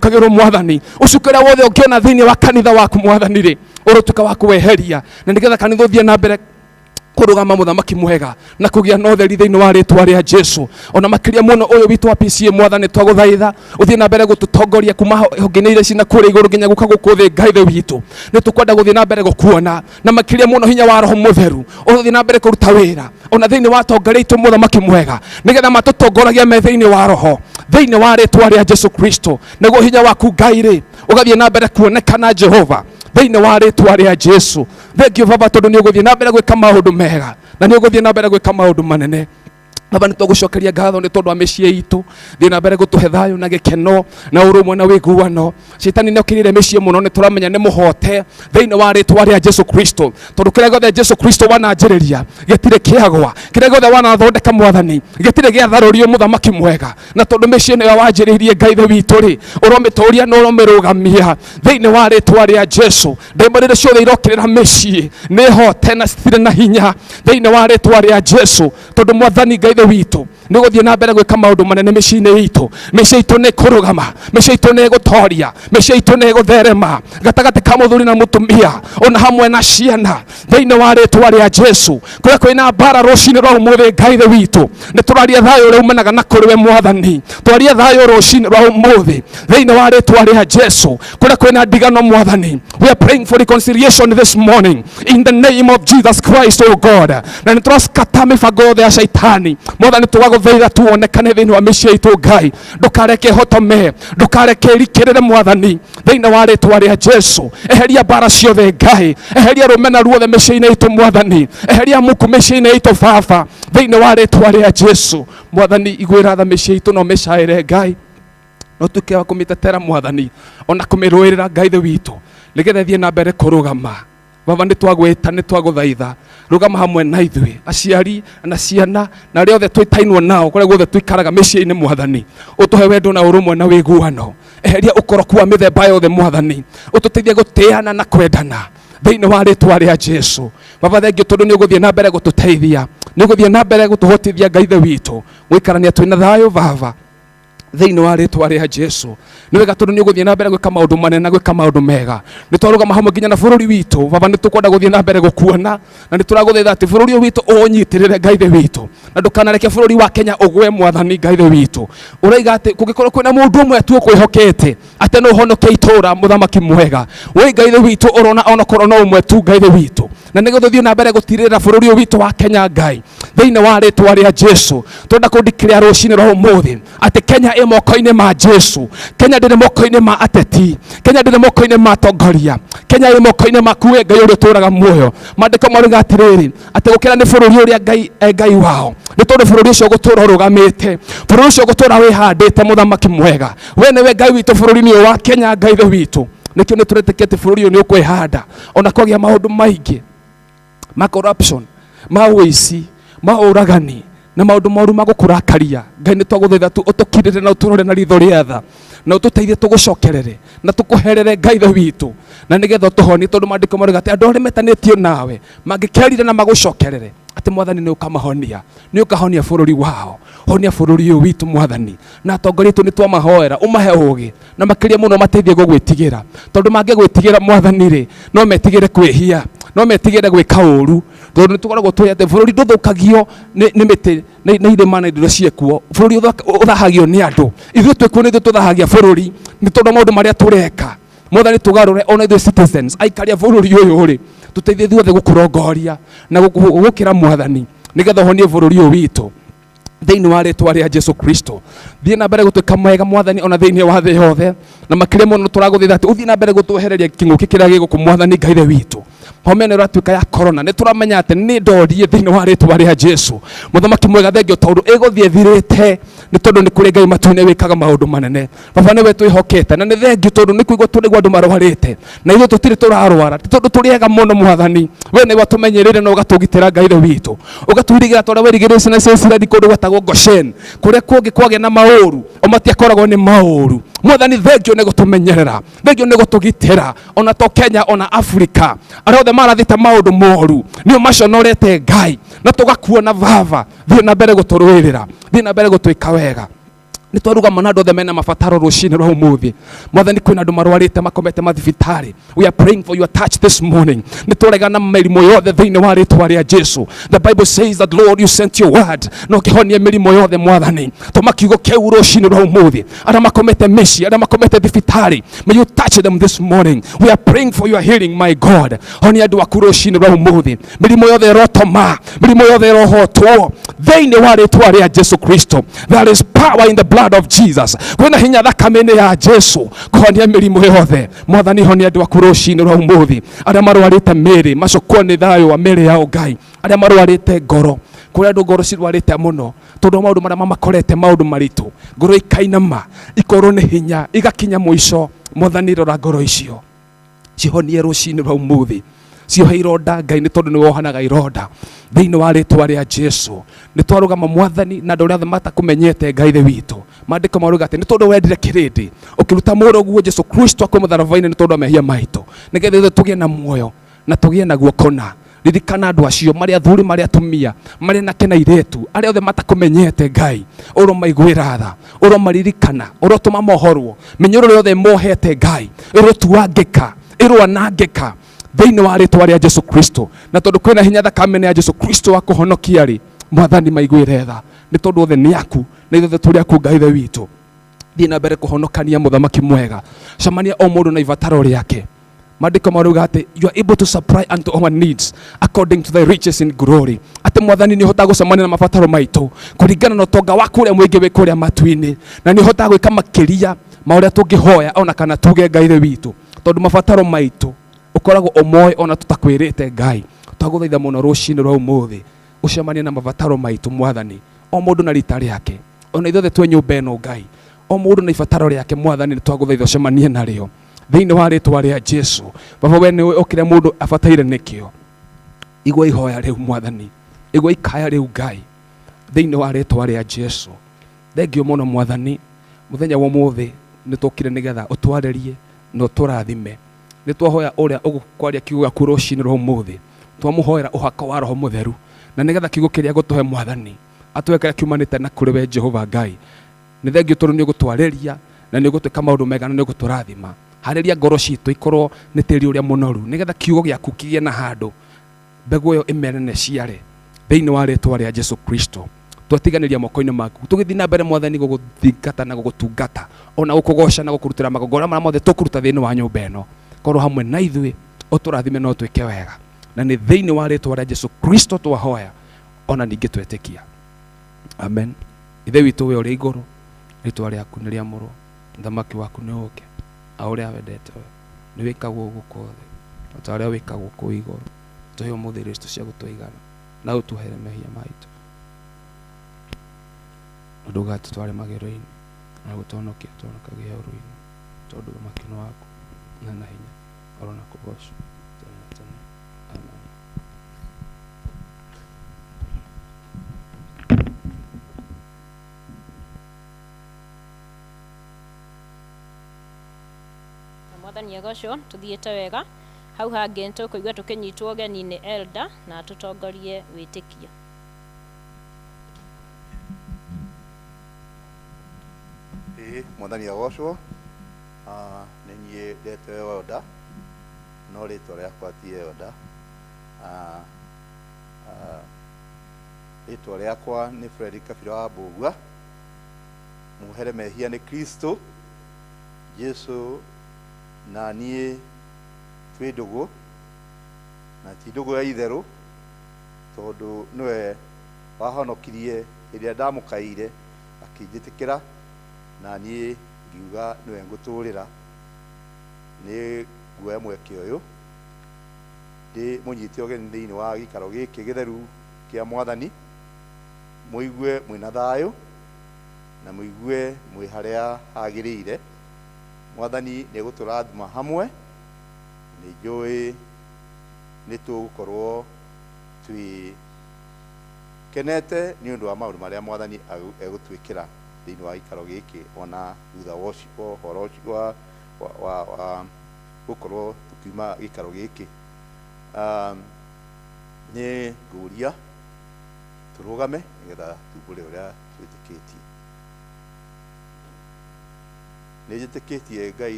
ũcukagĩrwo Mwathani, ũcuke ũrĩa wothe ũngĩona thĩinĩ wa kanitha waku Mwathani rĩ, ũrotuĩka wa kũweheria, na nĩgetha kanitha ũthiĩ na mbere kũrũgama, Mũthamaki mwega, na kũgĩa na ũtheri thĩinĩ wa rĩtwa rĩa Jesu. Ona makĩria mũno ũyũ witũ wa PCA, Mwathani, twagũthaitha ũthiĩ na mbere gũtũtongoria kuma honge-inĩ iria cina kũrĩa igũrũ nginya gũka gũkũ thĩ. Ngai Ithe witũ, nĩ tũkwenda gũthiĩ na mbere gũkuona, na makĩria mũno hinya wa Roho Mũtheru ũthiĩ na mbere kũruta wĩra ona thĩinĩ wa atongoria aitũ, Mũthamaki mwega, nĩgetha matũtongoragia me thĩinĩ wa Roho, thĩinĩ wa rĩtwa rĩa Jesu Kristo, nĩguo hinya waku Ngai rĩ ũgathiĩ na mbere kuonekana, Jehova, thĩinĩ wa rĩtwa rĩa Jesu. Thengiũ Baba, tondũ nĩ ũgũthiĩ na mbere gwĩka maũndũ mega na nĩ ũgũthiĩ na mbere gwĩka maũndũ manene. Baba, nĩ tũgũcokeria ngatho nĩ tondũ wa mĩciĩ itũ. Thiĩ na mbere gũtũhe thayũ na gĩkeno na ũrũmwe na wĩguano. Cetani nĩ okĩrĩire mĩciĩ mũno, nĩ tũramenya nĩ mũhote thĩinĩ wa rĩtwa rĩa Jesu Kristo, tondũ kĩrĩa gĩothe Jesu Kristo wananjĩrĩria gĩtirĩ kĩagwa, kĩrĩa gĩothe wanathondeka, Mwathani, gĩtirĩ gĩatharũrio, Mũthamaki mwega. Na tondũ mĩciĩ nĩyo wanjĩrĩirie, Ngai Ithe witũ rĩ, ũromĩtũria na ũromĩrũgamia thĩinĩ wa rĩtwa rĩa Jesu. Ndĩmũrĩrĩ ciothe irokĩrĩra mĩciĩ nĩ hote na citirĩ na hinya thĩinĩ wa rĩtwa rĩa Jesu, tondũ Mwathani Ngai Ithe witũ nĩ gũthiĩ na mbere gwĩka maũndũ manene mĩciĩ-inĩ itũ. Mĩciĩ itũ nĩ kũrũgama, mĩciĩ itũ nĩ gũtoria, mĩciĩ itũ nĩ gũtherema gatagatĩ ka mũthuri na mũtumia ona hamwe na ciana, thĩinĩ wa rĩtwa rĩa Jesu. Kũrĩa kwĩna mbara rũcinĩ rwa ũmũthĩ, Ngai Ithe witũ, nĩ tũraria thayũ ũrĩa umanaga na kũrĩ we, Mwathani. Twaria thayũ rũcinĩ rwa ũmũthĩ thĩinĩ wa rĩtwa rĩa Jesu. Kũrĩa kwĩna ndigano, Mwathani, we are praying for reconciliation this morning in the name of Jesus Christ, oh God, na nĩ tũraskata mĩbango yothe ya Shaitani. Mwathani, tũgagũthaitha tuonekane thĩinĩ wa mĩciĩ itũ. Ngai, ndũkareke hotome, ndũkareke ĩrikĩrĩre, Mwathani, thĩinĩ wa rĩtwa rĩa Jesu. Eheria mbara ciothe, Ngai. Eheria rũmena ruothe mĩciĩ-inĩ itũ, Mwathani. Eheria muku mĩciĩ-inĩ itũ, Baba, thĩinĩ wa rĩtwa rĩa Jesu. Mwathani, iguĩra tha mĩciĩ itũ na ũmĩcaĩre, Ngai, no tuĩke wa kũmĩtetera, Mwathani, ona kũmĩrũĩrĩra, Ngai Ithe witũ, nĩgetha ĩthiĩ na mbere kũrũgama. Baba, nĩ twagwĩta, nĩ twagũthaitha, rũgama hamwe na ithuĩ, aciari na ciana na arĩa othe twĩtainwo nao kũrĩa guothe tũikaraga mĩciĩ-inĩ. Mwathani, ũtũhe wendo na ũrũmwe na wĩguano. Eheria ũkoroku wa mĩthemba yothe, Mwathani. Ũtũteithie gũtĩana na kwendana thĩinĩ wa rĩtwa rĩa Jesu. Baba, thengio tondũ nĩ ũgũthiĩ na mbere gũtũteithia, nĩ ũgũthiĩ na mbere gũtũhotithia, Ngai Ithe witũ, gũikarania twĩna thayũ, Baba, thĩinĩ wa rĩtwa rĩa Jesu. Nĩ wega tondũ nĩ ũgũthiĩ na mbere gwĩka maũndũ manene na gwĩka maũndũ mega. Nĩ twarũgama hamwe nginya na bũrũri witũ. Baba, nĩ tũkwenda gũthiĩ na mbere gũkuona, na nĩ tũragũthaitha atĩ bũrũri ũyũ witũ ũũnyitĩrĩre, Ngai Ithe witũ, na ndũkanareke bũrũri wa Kenya ũgwe. Mwathani Ngai Ithe witũ, ũraiga atĩ kũngĩkorwo kwĩna mũndũ ũmwe tu ũkwĩhokete atĩ no ũhonokie itũũra, Mũthamaki mwega, wĩ Ngai Ithe witũ ũrona onokorwo no ũmwe tu, Ngai Ithe witũ, na nĩguo tũthiĩ na mbere gũtirĩrĩra bũrũri ũyũ witũ wa Kenya. Ngai, thĩinĩ wa rĩtwa rĩa Jesu, twenda kũndikĩrĩa rũcinĩ rwa ũmũthĩ atĩ Kenya ĩ moko-inĩ ma Jesu. Kenya ndĩrĩ moko-inĩ ma ateti, Kenya ndĩrĩ moko-inĩ ma atongoria, Kenya ĩ moko-inĩ maku we Ngai ũrĩa ũtũũraga muoyo. Maandĩko marauga atĩrĩrĩ, atĩ gũkĩra nĩ bũrũri ũrĩa Ngai e Ngai wao, nĩ tondũ bũrũri ũcio ũgũtũũra ũrũgamĩte, bũrũri ũcio ũgũtũũra wĩhandĩte. Mũthamaki mwega, we nĩwe Ngai witũ bũrũri-inĩ ũyũ wa Kenya. Ngai Ithe witũ, nĩkĩo nĩ tũretĩkia atĩ bũrũri ũyũ nĩ ũkwĩhanda ona kwagĩa maũndũ maingĩ ma corruption, ma ũici, ma ũragani na maũndũ moru ma gũkũrakaria. Ngai, nĩ twagũthaitha tu ũtũkirĩre na ũtũrore na ritho rĩa tha na ũtũteithie tũgũcokerere na tũkũherere, Ngai Ithe witũ, na nĩgetha ũtũhonie, tondũ maandĩko marauga atĩ andũ arĩa metanĩtio nawe mangĩkerira na magũcokerere, atĩ Mwathani nĩ ũkamahonia, nĩ ũkahonia bũrũri wao. Honia bũrũri ũyũ witũ, Mwathani, na atongoria aitũ nĩ twamahoera ũmahe ũgĩ, na makĩria mũno mateithie gũgwĩtigĩra, tondũ mangĩgwĩtigĩra, Mwathani rĩ, no metigĩre kwĩhia, no metigĩre gwĩka ũru, tondũ nĩ tũkoragwo tũĩ atĩ bũrũri ndũthũkagio nĩ mĩtĩ na irĩma na indo iria ciĩkuo. Bũrũri ũthahagio nĩ andũ. Ithuĩ twĩkuo nĩ ithuĩ tũthahagia bũrũri nĩ tondũ wa maũndũ marĩa tũreka. Mwathani, tũgarũre ona ithuĩ citizens, aikari a bũrũri ũyũ rĩ, tũteithie ithuothe gũkũrongoria na gũkĩra, Mwathani, nĩgetha ũhonie bũrũri ũyũ witũ thĩinĩ wa rĩtwa rĩa Jesu Kristo. Thiĩ na mbere gũtuĩka mwega, Mwathani, ona thĩinĩ wa thĩ yothe, na makĩria mũno tũragũthaitha atĩ ũthiĩ na mbere gũtwehereria kĩng'ũki kĩrĩa gĩ gũkũ. Mwathani Ngai Ithe witũ, homa ĩno ĩratuĩka ya corona, nĩ tũramenya atĩ nĩ ndorie thĩinĩ wa rĩtwa rĩa Jesu. Mũthamaki mwega, thengio tondũ ĩgũthiĩ ĩthirĩte, nĩ tondũ nĩ kũrĩ Ngai matu-inĩ wĩkaga maũndũ manene. Baba, nĩwe twĩhokete, na nĩ thengio tondũ nĩ kũigua tũraigua andũ marwarĩte na ithuĩ tũtirĩ tũrarwara, ti tondũ tũrĩ ega mũno. Mwathani, we nĩwe ũtũmenyereire na ũgatũgitĩra, Ngai Ithe witũ, ũgatũirigĩra ta ũrĩa werigĩrĩire ciana cia Isiraeli kũndũ gwetagwo Goshen, kũrĩa kũngĩ kwagĩa na maũru o matiakoragwo nĩ maũru. Mwathani, thengio nĩ gũtũmenyerera, thengio nĩ gũtũgitĩra, ona to Kenya, ona Afrika, arĩa othe marathĩte maũndũ moru nĩo maconorete, Ngai, na tũgakuona. Baba, thiĩ na mbere gũtũrũĩrĩra, thiĩ na mbere gũtwĩka wega. Nĩ twarugama na andũ othe mena mabataro rũcinĩ rwa ũmũthĩ. Mwathani, kwĩna andũ marwarĩte makomete mathibitarĩ. We are praying for your touch this morning. Nĩ tũregana mĩrimũ yothe thĩinĩ wa rĩtwa rĩa Jesu. The Bible says that, Lord, you sent your word na ũkĩhonia mĩrimũ yothe. Mwathani, tũma kiugo kĩu rũcinĩ rwa ũmũthĩ. Arĩa makomete mĩciĩ, arĩa makomete thibitarĩ, may you touch them this morning. We are praying for your healing, my God. Honia andũ aku rũcinĩ rwa ũmũthĩ. Mĩrimũ yothe ĩrotoma, mĩrimũ yothe ĩrohotwo thĩinĩ wa rĩtwa rĩa Jesu Kristo. There is power in the blood of Jesus. Kwĩna hinya thakame-inĩ ya Jesu kũhonia mĩrimũ yothe. Mwathani, honia andũ aku rũcinĩ rwa ũmũthĩ. Arĩa marwarĩte mĩĩrĩ macokwo nĩ thayũ wa mĩĩrĩ yao, Ngai. Arĩa marwarĩte ngoro, kũrĩ andũ ngoro cirwarĩte mũno tondũ wa maũndũ marĩa mamakorete, maũndũ maritũ, ngoro ikainama, ikorwo nĩ hinya, igakinya mũico. Mwathani, rora ngoro icio, cihonie rũcinĩ rwa ũmũthĩ. Ciohe ironda, Ngai, nĩ tondũ nĩ wohanaga ironda thĩinĩ wa rĩtwa rĩa Jesu. Nĩ twarũgama, Mwathani, na andũ arĩa othe matakũmenyete, Ngai thĩ witũ. Maandĩko marauga atĩ nĩ tondũ wendire kĩrĩndĩ, ũkĩruta mũrũguo Jesu Kristo akue mũtharaba-inĩ nĩ tondũ wa mehia maitũ, nĩgetha ithuĩ tũgĩe na muoyo na tũgĩe naguo kũna. Ririkana andũ acio, marĩ athuri, marĩ atumia, marĩ anake na airĩtu, arĩa othe matakũmenyete. Ngai, ũromaiguĩra tha, ũromaririkana, ũrotũma mohorwo mĩnyororo yothe mohete. Ngai, ĩrotuangĩka, ĩroanangĩka thĩinĩ wa rĩtwa rĩa Jesu Kristo. Na tondũ kwĩna hinya thakame ya Jesu Kristo wa kũhonokia rĩ, Mwathani, maiguĩre tha, nĩ tondũ othe nĩ aku na ithuothe tũrĩ aku. Ngai ithe witũ, thiĩ na mbere kũhonokania. Mũthamaki mwega, cemania o mũndũ na ibataro rĩake. Maandĩko marauga atĩ you are able to supply unto our needs according to the riches in glory, atĩ Mwathani, nĩ ũhotaga gũcemania na mabataro maitũ kũringana na ũtonga waku ũrĩa mũingĩ wĩ kũrĩa matu-inĩ, na nĩ ũhotaga gwĩka makĩria ma ũrĩa tũngĩhoya ona kana tuge. Ngai ithe witũ, tondũ mabataro maitũ ũkoragwo ũmoĩ ona tũtakwĩrĩte, Ngai, twagũthaitha mũno rũcinĩ rwa ũmũthĩ ũcemanie na mabataro maitũ. Mwathani, o mũndũ na rita rĩake, ona ithuothe twĩ nyũmba ĩno, Ngai, o mũndũ na ibataro rĩake, Mwathani, nĩ twagũthaitha ũcemanie narĩo thĩinĩ wa rĩtwa rĩa Jesu. Baba, we nĩwe o kĩrĩa mũndũ abataire nĩkĩo. Igua ihoya rĩu, Mwathani, igua ikaya rĩu, Ngai, thĩinĩ wa rĩtwa rĩa Jesu. Thengiũ mũno, Mwathani. Mũthenya wa ũmũthĩ nĩ tũkire nĩgetha ũtwarĩrie na ũtũrathime. Nĩ twahoya ũrĩa ũgũkwaria kiugo gĩaku rũcinĩ rwa ũmũthĩ, twamũhoera ũhako wa Roho Mũtheru, na nĩgetha kiugo kĩrĩa gũtũhe, Mwathani, atũhe kĩrĩa kiumanĩte na kũrĩ we, Jehova Ngai. Nĩ thengiũ tondũ nĩ ũgũtwarĩria na nĩ ũgũtwĩka maũndũ mega na nĩ ũgũtũrathima. Harĩria ngoro citũ ikorwo nĩ tĩri ũrĩa mũnoru, nĩgetha kiugo gĩaku kĩgĩe na handũ, mbegũ ĩyo ĩmere na ĩciare, thĩinĩ wa rĩtwa rĩa Jesu Kristo. Twatiganĩria moko-inĩ maku tũgĩthiĩ na mbere, Mwathani, gũgũthingata na gũgũtungata, ona gũkũgoca na gũkũrutĩra magongona marĩa mothe tũkũruta thĩinĩ wa nyũmba ĩno. Korwo hamwe na ithuĩ, ũtũrathime na ũtwĩke wega, na nĩ thĩinĩ wa rĩtwa rĩa Jesu Kristo twahoya ona ningĩ twetĩkia. Amen. Ithe witũ we ũrĩ igũrũ, rĩtwa rĩaku nĩ rĩamũrwo, ũthamaki waku nĩ ũke, a ũrĩa wendete we nĩ wĩkagwo gũkũ thĩ o ta ũrĩa wĩkagwo kũu igũrũ. Tũhe ũmũthĩ irio citũ cia gũtũigana, na ũtuohere mehia maitũ, na ndũgatũtware magerio-inĩ, na gũtũhonokia tũhonokagie ũũru-inĩ, tondũ ũthamaki nĩ waku na na hinya oro na kũgocwo tene na tene. Amen. Na Mwathani agocwo. Tũthiĩte wega. Hau hangĩ nĩ tũkũigua tũkĩnyitwo ũgeni nĩ elder na atũtongorie wĩtĩkio. Ĩĩ, Mwathani agocwo. Ah, nĩ niĩ ndetwo Elder, no rĩtwa rĩakwa ti Elder. Ah, ah, rĩtwa rĩakwa nĩ Fred Kabira wa Mbũgua. Muohere mehia nĩ Kristo Jesu, na niĩ twĩ ndũgũ, na ti ndũgũ ya itherũ, tondũ nĩwe wahonokirie hĩndĩ ĩrĩa ndamũkaĩire, akĩnjĩtĩkĩra, na niĩ ngiuga nĩwe ngũtũrĩra. Nĩ nguoya mweke ũyũ ndĩ mũnyite ũgeni thĩinĩ wa gĩikaro gĩkĩ gĩtheru kĩa Mwathani. Mũigue mwĩna thayũ na mũigue mwĩ harĩa hagĩrĩire. Mwathani nĩ egũtũrathima hamwe. Nĩ njũĩ nĩ tũgũkorwo twĩ kenete nĩ ũndũ wa maũndũ marĩa Mwathani egũtwĩkĩra thĩinĩ wa gĩikaro gĩkĩ, ona thutha wa ũhoro ũcio wa gũkorwo tũkiuma gĩikaro gĩkĩ. Nĩ ngũria tũrũgame nĩgetha tumbũre ũrĩa twĩtĩkĩtie. Nĩ njĩtĩkĩtie Ngai.